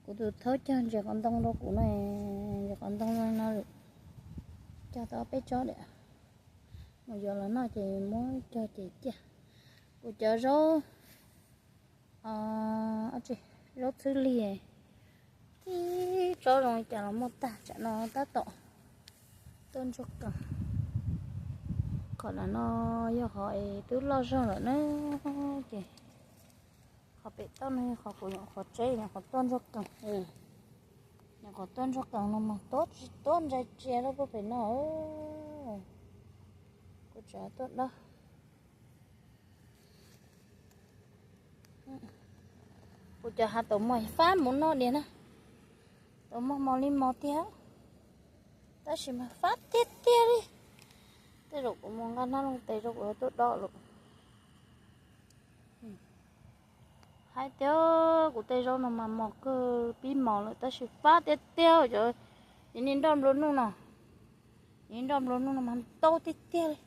Kuv tus thaub cog ntses qos ntoo rau kuv no, ntses qos ntoo no cog tau peb tsob diam. Mus yuav los noj ces muab cog ces ciaj. Kuv cov zaub, zaub txhwb lig, tib tsob zoo li cas los muaj tag. Tsam no tab tom tuaj ntsuag qees. Qhov no yog qhov es twb loj zog lawm na, ces qhov pem toj no yog qhov kuv nyuam qhuav tseb, nyuam qhuav tuaj ntsuag qees. Nyuam qhuav tuaj ntsuag qees no mas tuaj tsis tuaj ntsa tsias lawm puag pem no. Kuv tseem tuaj dawb. Kuv cov hav taus mog fab mus noj diam na. Taus mog mos li mos tiag, tab sis mas fab tiag tiag li. Tej zaum kuv mus nqa hnab looj tes rau kuv tuaj dob lawm. Hais tias kuv tej zaub no mas mos kawg pib mos lawm tab sis fab tiag tiag. Cov niag nroj nplua nuj no, niag nroj nplua nuj no mas ntau tiag tiag li.